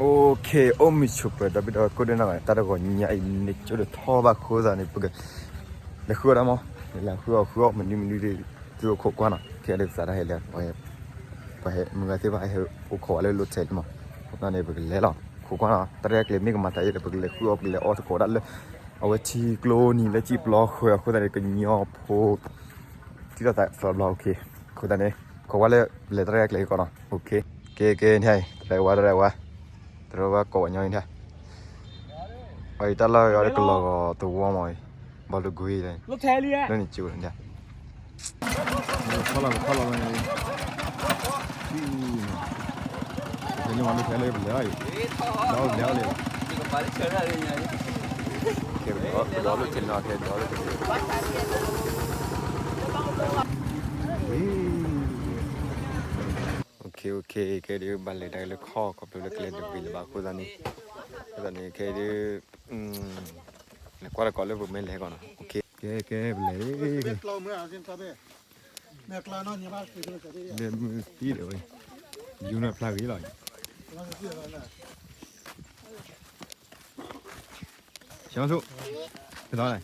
Okay, အိၣ်မုာ်ဆိးပၢၤ ဒီပုၢ်ဒီဝဲၢ်ကိးဒဲးနီၢ်ဂၤ တၢ်တဂီၤညါအံၤန့ၣ် ကၠိတထီၣ်ဘၣ်အဃိသတးန့ၣ် ပကလဲၤဃုအီၣ်တၢ်မး, လဲၤဃုအီၣ်ဃုအီၣ် မနုၤမနုၤဒ် သုအိၣ်ခိးကွၢ်နီၤ, ခဲအံၤလၢကစးတၢ်ဟဲလၢ ပှၤဟဲမုၢ်ဂၤသ့ၣ်တဖၣ်ဟဲအိၣ်ခိးဝဲလၢ hotel လံမး, အဃိသတးန့ၣ် ပကလဲၤလီၤ ခိးကွၢ်နီၤ, တၢ်ရဲၣ်ကျဲၤမ့ၢ်ကမၤသးယဲဒီး ပကလဲၤဃုအီၣ် ပကလဲၤအီၣ်သကိးဒၣ်လၢ အဝဲထံကျိနံၤလၢစံၣ်ပျီဃၢၤအဃိသတးန့ၣ် ကညီဖိ ထံၣ်လိာ်သးသီဘျီ, okay, အဃိသတးန့ၣ် ခိးကွၢ်လၢ ပလဲၤတၢ်ရဲၣ်ကျဲၤကီးနီၤ, okay, ကဲကဲန့ၣ် တရဲၣ်ဝါ တရဲၣ်ဝါ, တရဲၣ်ဝါကိးဝဲညီန့ၣ်, အအံၤတၢ်လီၢ်အံၤလၢကလီၤဂီၤသဝီမးအံၤ, ဘီလူကွံ လၢန့ၣ်ကၠိန့ၣ် ဖီလီၤဖီလီၤမးန့ၣ်, ဖဲန့ၣ်မးလၢဖဲလၢပလဲၤအီၤအံၤ, ဒီးပလဲၤအီၤလဲၤလီၤ, ပဒီးလၢထဲလီၤ ဖဲဒီးလၢထဲလီၤ, okay okay, ခဲအံၤဒုးဘၣ်လဲၤတၢ်လၢခီၣ် ခီဖျိလၢကလဲၤတဂ့ၤလၢၤဘၣ်အဃိသတးန့ၣ်, အဃိသတးန့ၣ် ခဲအံၤဒုး လဲၤကွၢ်တကိးလၢပမ့ၢ်လဲၤကီးနီၤ, okay, ကဲကဲပလဲၤ လဲၤမုၢ်သံဒီးဝဲ, ယူၤနီၢ်ဖျါဂ့ၤလီၤ, ဆဲးမါဆူၣ်, တလီၤလဲၣ်,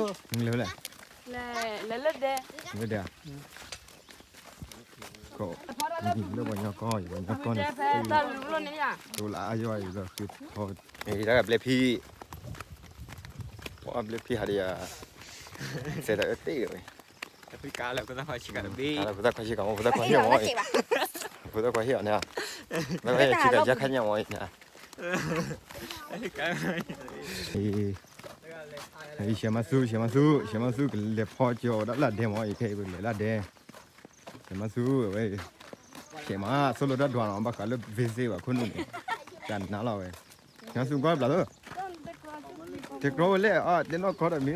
လဲၤလဲၣ်, လဲၤလၢဒဲ, လၢဒဲ, ကီး, လၢပှၤညီကီၢ် ပှၤညီကီၢ်န့ၣ်, တိလၢအယွၤအံၤလီၤဃ့ထီ, တၢ်ဘျဲၣ်ဖံး, ပှၤဘျဲၣ်ဖံးဟးဒီးယၤ, စဲးတၢ်အၢတ့ၢ်ဝဲ ဖိသၣ်ခွါဆံးကၤတဘ့ၣ်, ဖိသၣ်ခွါဆံးကၤမ့ၢ် ဖိသၣ်ခွါဟ့ၣ်အီၤမ့ၢ်, ဖိသၣ်ခွါဟ့ၣ်အီၤန့ၣ်, ဖိသၣ်ခွါဆံးကၤယါခါညါမ့ၢ်အံၤန့ၣ်, ဆဲးမါဆူၣ် ဆဲးမါဆူၣ် ဆဲးမါဆူၣ် ကလဲၤဖီကၠီၤဒၣ်လၢဒဲမ့ၢ်အံၤ ခဲအံၤပလဲၤလၢဒဲ, ဆဲးမါဆူၣ်ဝဲ, ဆဲးမါ ဆိလိတၢ်ဒွးနီၤ ဘၣ်ဃးလၢ visit ဘၣ်ခိၣ်နူာ်န့ၣ်, တၢ်နါလီၤဝဲ, ဆဲးမါဆူၣ်ကွၢ်ဘျးလၢ တဲကြီဝဲလဲၣ် အတဲနီၢ်ခီဒီးမ့ၢ်ဒီး,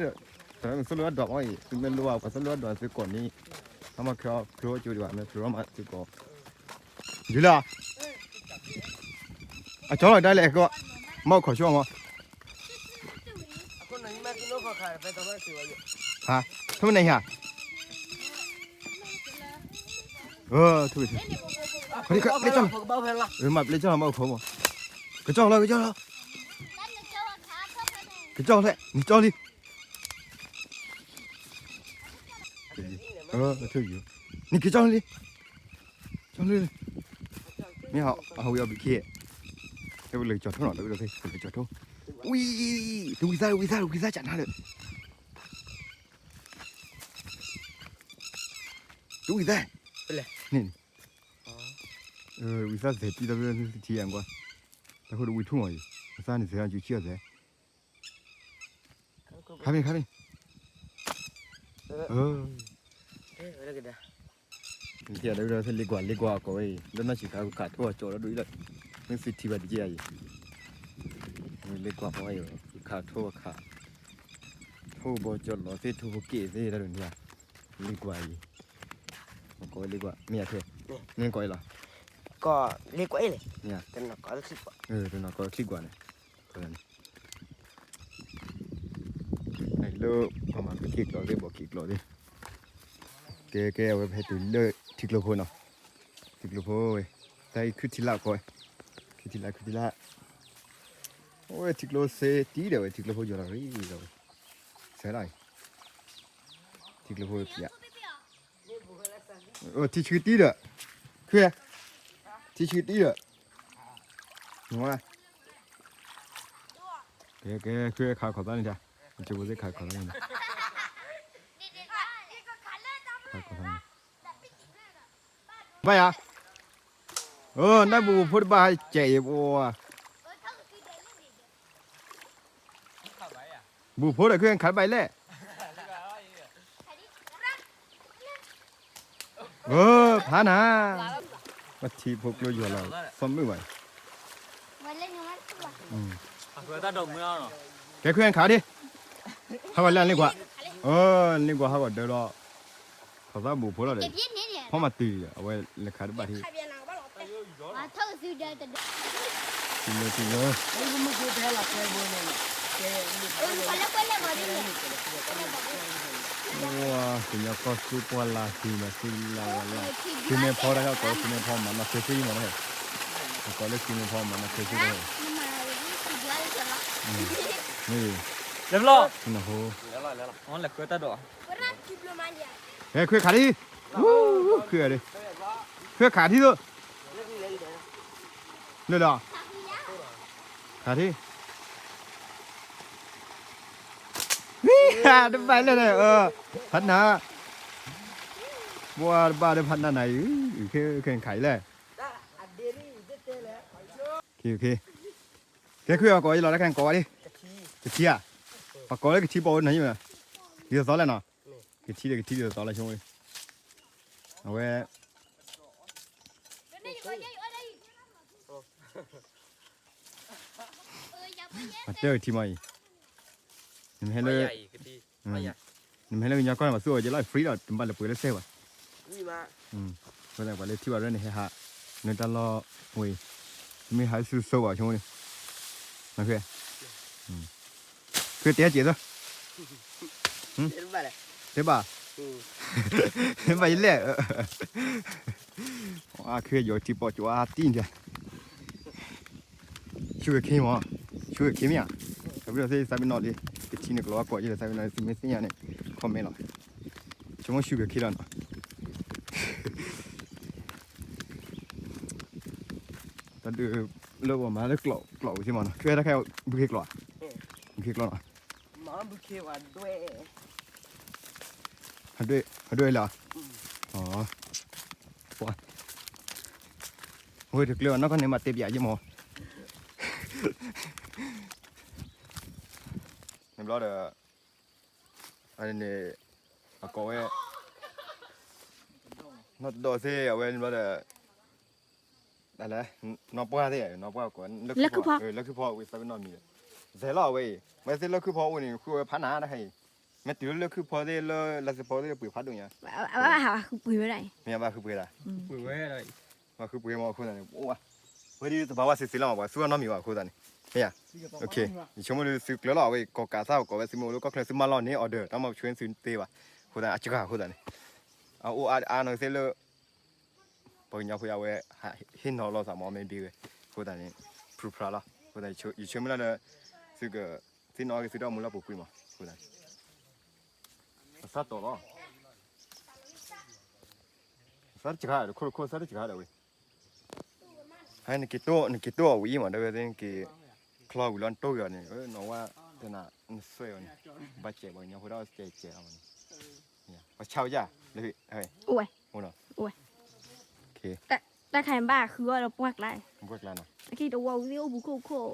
တၢ်ဆိလိတၢ်ဒွးမ့ၢ်အံၤ သုမ့ၢ်လိၣ်ဘၣ် ပှၤဆိလိတၢ်ဒွးသုကိးန့ၣ်, တၢ်မၤချ့အီၤချ့အီၤကၠိဒံးဘၣ် မ့ၢ်ချ့အီၤမးသုကိး, ယုၤလၢ, အကၠီလီၤဒၣ်လဲၣ်ကီး, မ့ၢ်ခီၣ်ဆူၣ်အီၤမး, ဟါ, ထမန့ၣ်ဟါ, ထူၣ်, ပျဲၢ်ကၠီလီၤ, မ့ၢ်ပျဲၢ်ကၠီလီၤ မ့ၢ်အိၣ်ခိးမး, ကၠီလီၤ ကၠီလီၤ, ကၠီလီၤ, နကၠီလံ, နကၠီလံ, ကၠီလံ, မ့ၢ်ဟးဝံၤအီၤဘုခ့, လၢပလဲၤကၠီၤထိၣ်နီၤ လၢပလဲၤကၠီၤထိၣ်, ဝံၤ, တဝံသး တဝံသး တဝံသးကနါလၢ တဝံသး, န့ၣ်, ဝံသးစဲးတံၢ်တၢ်လၢထံအံၤကွၢ်, တၢ်ဃိတဝံထူၣ်မးအံၤ, ဝံသးန့ၣ်စဲးအီၤကၠူဆံၣ်အီၤစဲး, ခါမ့ၢ် ခါမ့ၢ်, လ့ကွၢ် လ့ကွၢ်အကိးဝဲအံၤ လၢနီၢ်ဆံးခါကခးထိၣ်အကၠီလီၤဒိၣ်အံၤလီၤ, မ့ၢ်သုထံၣ်ဘၣ်တက့ၢ်အံၤ, လ့ကွၢ်ဖီအံၤ ခးထိၣ်အခး, ထိၣ်ဘီကၠီလီၤသ့ၣ် ထိၣ်ဖိက့ၣ်သ့ၣ်တၢ်ဒိၣ်န့ၣ်ဧါ, လ့ကွၢ်အံၤ, ကိးဝဲလ့ကွၢ် မ့ၢ်ယၤခဲ, မ့ၢ်ကိးအံၤလီၤ, ကိးလ့ကွၢ်အံၤလဲၣ်, တနီၤကိးလၢချံကွၢ်, တနီၤကိးလၢချံကွၢ်န့ၣ်, လၢပှၤမၤက့ၤကျိးသ့ၣ် ဘီက့ၤကျိးသ့ၣ်, ကဲ ကဲ အဝဲပဟဲတုၤလၢထံကျိဖိနီၤ, ထံကျိဖိဝဲ, တၢ်အံၤခုၣ်ထံလၢ်ကိးဝဲ, ခုၣ်ထံလၢ် ခုၣ်ထံလၢ်, အဝဲထံကျိစ့တံၢ်ဒီးဝဲ ထံကျိဖိယီၤလီၤရံဒီးဝဲ, ဆဲးဒၣ်အံၤ, ထံကျိဖိပျး ထံဆှံတံၢ်ဒီး, ခုၣ်, ထံဆှံတံၢ်ဒီး, ကဲ ကဲ ခုၣ်ခးခီၣ်သၣ်န့ၣ်, ကၠိဖိသ့ၣ်ခးခီၣ်သၣ်န့ၣ်, ခးခီၣ်သၣ်န့ၣ်, ဘၣ်ယၤ, နၢ်ပူၤဖိတဘၣ်ဟဲကဲးအံၤပှၤ ဘူးဖိဒီး ခုၣ်ခးတဘၣ်အံၤလဲၣ်, ဖးနၤ, ပထံဖိကျိယီၤလီၤ သီမုၣ်ဘၣ်, ကဲ ခုၣ်ခးဒံး, ဟးဂီၤလၢန့ၣ်ကွၢ်, န့ၣ်ကွၢ်ဟးဂီၤဒၢလီၤ, ခီၣ်သၣ်ဘူးဖိလီၤဒီး, ဖီမၤတုၤဒီး အဝဲလဲၤခးတဘၣ်ထံ တုၤလၢ တုၤလၢ ကညီကီၢ်သူပှၢ်လၢ် သုမၤသုလၢ်ဝဲလၢ်, သုမ့ၢ်ဖီတၢ်ကီၢ် သုမ့ၢ်ဖီမၤနီၢ်သ့သ့မၤနီၢ် ပကိးလၢခံန့ၣ်ဖီမၤနၢ်ခဲဆ့ဒီး, မ့ၢ်, လဲၤဖျီ, နဟိ, လဲၤခွဲတၢ်ဒီး, ဟဲခွဲခးထံ, ခွဲခးထံ, ခွဲခးထံသိး, လၢလီၤ, ခးထံ တဘၣ်လၢန့ၣ်, ဖးနၢ်, ပှၤတဘၣ်ဒီးဖးနၢ်နၤအံၤ, ခဲခဲခါအံၤလဲၣ်, ကဲခုၣ်အကိးယလီၤတၢ်ခဲကိးဝဲလံ, ကထံဧါ, ပှၤကိးလၢကထံပိာ်ဝဲနၤယံၤ, ဒ်သိးသိးလဲၣ်နီၤ, ကထံဒီးကထံဒ်သိးသိးလၢဆိ, အဝဲ ပှၤတဲကထံမးအံၤ, နမ့ၢ်ဟဲလၢ, နမ့ၢ်ဟဲလၢကညီကီၢ်န့ၣ် ပှၤသူအီၤကဲလီၤ free ဒီး တဘၣ်လၢပှဲၤလၢစဲးဘၣ်, ပှၤလၢထံၣ်ဘၣ်ရဲၣ်န့ၣ် ဟဲဟး, လၢတၢ်လီၢ်ဝဲအံၤ, မ့ၢ်ဟးဆူစိဘၣ်ဆိန့ၣ်, န, ခုတဲစဲးသၢ, တဲဘၣ်, ဘၣ်ယလဲၣ်, ခုယီၤထံပိာ်ကၠိအါတံၢ်ဒၣ် ဆူကခ့မး, ဆူကခ့မ့ၢ်ဧါ, ကဘျုးသ့ၣ်သးပ့ၤနီၣ်လံ, ကထံန့ၣ်ကလီၤကွာ်ယဲဒီးသးပ့ၤနီၣ်လံ သုမ့ၢ်သ့ၣ်ညါန့ၣ် comment လီၤ, ဆိကမိၣ်ဆူကခ့လီၤနီၤ, တၢ်ဒုးလၢပှၤမၤလၢကျိးဝံၤသ့ၣ်မးနီၤ, ခဲတၢ်ခဲ ဘုခ့ကျိး, ဘုခ့ကျိးနီၤ, ဟဒွဲၣ်လၢ, ပှၤ, ဝဲတကျၢၤဘၣ်နီၢ်ကီၢ်န့ၣ် မၤတဲပၠးယမး, န့ၣ်ဘျီဒီး, န့ၣ်, အကိးဝဲ, နီၢ်တဒီးသ့ၣ်အဝဲန့ၣ်ဘျီဒီး, တၢ်လဲၣ်, နီၢ်ပှၢ်သ့ၣ်, နီၢ်ပှၢ်ကိး, လၢခုၣ်ဖီ, လၢခုၣ်ဖီဝံၤသးပ့ၤနီၣ်မံၤ, စဲးလီၤအဝဲအံၤ, မ့ၢ်သ့ၣ်လၢခုၣ်ဖီအိၣ်န့ၣ် ဃုဝဲဖးနၤတၢ်ခဲအံၤ, မ့ၢ်တုၤလၢလၢခုၣ်ဖီသ့ၣ်လၢလါစ့ဖီသ့ၣ်ပှ့ၤဖးဒိၣ်ညါ, ဘၣ်ဃုပှ့ၤဝဲဒၣ်, မ့ၢ်ဘၣ်ဃုပှ့ၤဒၣ်, ဘၣ်ဃုပှ့ၤမးအဃိသတးန့ၣ် အိၣ်ဝဲ, ဝဲဒ်တဘၣ်ဝဲသ့ၣ်သ့ၣ်လီၤမး ပှၤသူအီၤနီတမံၤဘၣ်အဃိသတးန့ၣ်, မ့ၢ်ဧါ, ယဆိကမိၣ်ဒ်သုကျၢၤလီၤအဝဲ ကိးကးသၣ်ကိးဝဲ သုမ့ၢ်အိၣ်လၢကီၢ်ချၢသုမၢလီၤန့ၢ် order တၢ်မၤပှဲၤသုတ့ဘၣ်, အဃိသတးန့ၣ် အစှၤအဃိသတးန့ၣ်, အအိၣ်အါနီၢ်ကသ့ၣ်လၢ ပှၤကညီဖိအဝဲ, ဟ့ၣ်နီၤလိာ်သးမး မ့ၢ်ဘ့ၣ်ဝဲ, အဃိသတးန့ၣ်, ဖုဖရၤလီၤ, အဃိသတး ယဆၢမုၢ်လၢ်လၢ, သုက, သ့ၣ်နီၣ်က့ၤသုတၢ်အိၣ်မူလၢပူၤကွံာ်မး, အဃိသတးန့ၣ်, အစၢ်တီၢ်လီၤ, အစၢ်တစှၤဒီး ခိၣ်တခိၣ် အစၢ်တစှၤဒီးဝဲ, နက့ၤတိၢ်အီၤဝံၤမး ဒီးဝဲသ့ၣ်နက့ၤ, ချီဝံၤလီၤနတိၢ်က့ၤအီၤန့ၣ် နဝဲတနၤ, နစွဲအီၤန့ၣ်, ဘၣ်စဲးပှၤကညီဖိဒၣ်စဲးစဲးလီၤမးန့ၣ်, ပှၤဆါဝဲယါ, လၢ, အိၣ်ဝဲ, အိၣ်ဝဲ, တၢ်ခါအံၤဘၣ်ဃုအီၤဒီးပှၢ်ကျါ, ပှၢ်ကျါနီၤ, အခံတဝီဝံၤသ့ၣ်အိၣ်ပူၤခိၣ်ခိၣ်,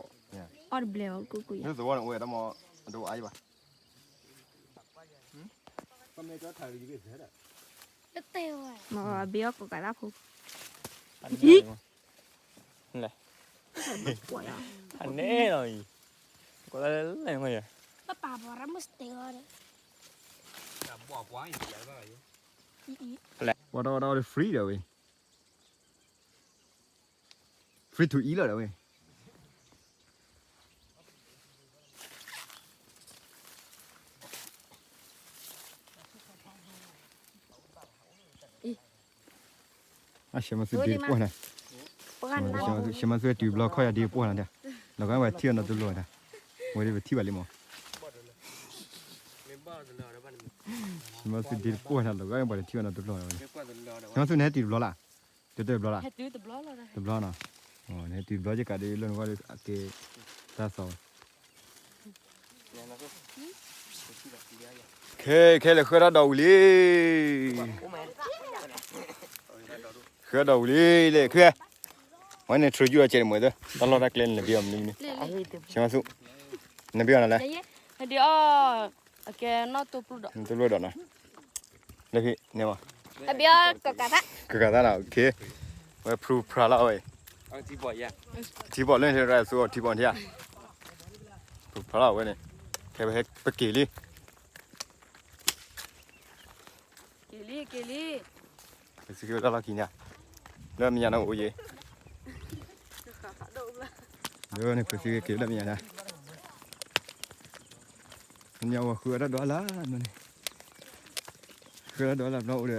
အီၣ်တဘျဲးအီၤကိၣ်ကိၣ်ယါ, သဝီန့ၣ်အိၣ်ဝဲတၢ်မီ, အဒိၣ်အါယဘၣ် လၢတဲဝဲ, မ့ၢ်ဘ့ၣ်အီၣ်ကိးကးတၢ်ဖိ, လဲၣ်, အနဲၣ်လီၤအံၤ, ကိးလၢလဲၣ်မ့ၢ်ယါ, ပပာ်ပှၤရၣ်မုၢ်စတဲအီၤဒီး, ပှၤတအီၣ်ဒီး free ဒီးဝဲ, free to eat လီၤဒီးဝဲ အရှဲမၤသုဒ့တပှၢ်နၤ, ရှဲမၤသုဝဲတုၤဘျီခီၣ်ယၤဒ့တပှၢ်နၤ, လီၤဂာ်ဝဲထံၣ်အီၤနီတဘျီဝဲဒၣ်, ဝဲဒၣ်ပထံၣ်ဘၣ်လံမး, ရှဲမၤသုဒ့တပှၢ်နၤ လီၤဂာ်ဝဲပှၤတထံၣ်အီၤနီတဘျီဝဲ, ရှဲမၤသုနဟဲတုၤတဘျီလၢ်, တတဘျီလၢ်, တဘျီနီၤ, တဘျီနီၤ, နဟဲတုၤတဘျီက့ၤကးဒ်လၢနဂီၢ်လၢအက့ၤ, တၢ်သီ ခဲ, ခဲလၢာ်ဃၢတၢ်ဒီးဝံၤလံ, ဃၢဒီးဝံၤလံလဲၣ်ခဲ, ဝဲန့ၣ် ထြူးယူၢ်အီၤကဲးန့ၣ်မ့ၢ်သၢ, တၢ်လီၢ်တၢ်ကျဲန့ၣ် နဘ့ၣ်အီၤမနုၤမနုၤ, ရှဲမၤသု, နဘ့ၣ်အီၤနၤလဲၣ်, အကဲနီၢ်တိၢ်ပျိၢ်ဒီး, တိၢ်ပျိၢ်ဒီးနီၤ, လၢဖံန့ၣ်မး, ကကးသၣ်နီၤ, ဝဲဖုဖရၤလီၤဝဲ, ထံဘီၣ်လၢန့ၣ် ရၢၢ်သူအီၤထံဘီၣ်န့ၣ်ဧါ, ဖုဖရၤလီၤဝဲန့ၣ်, ခဲပက့ၤလံ, က့ၤလံက့ၤလံ, ပစံးက့ၤဝဲဒၣ်လီၢ်ခံန့ၣ်, လၢမဲာ်ညါန့ၣ်အိၣ်ယဲ, လၢန့ၣ်ပစံးက့ၤလၢမဲာ်ညါန့ၣ်, ညါဝဲဃုအတၢ်ဒွးလၢ်န့ၣ်, ဃုအတၢ်ဒွးလၢ်ဘျီအိၣ်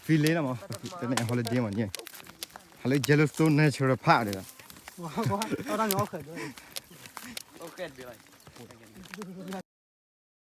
ဒီး, သံလ့လီၤမး, တနံၤ holiday မးန့ၣ်, ဟးလၢ Yellowstone Natural Park ဒီး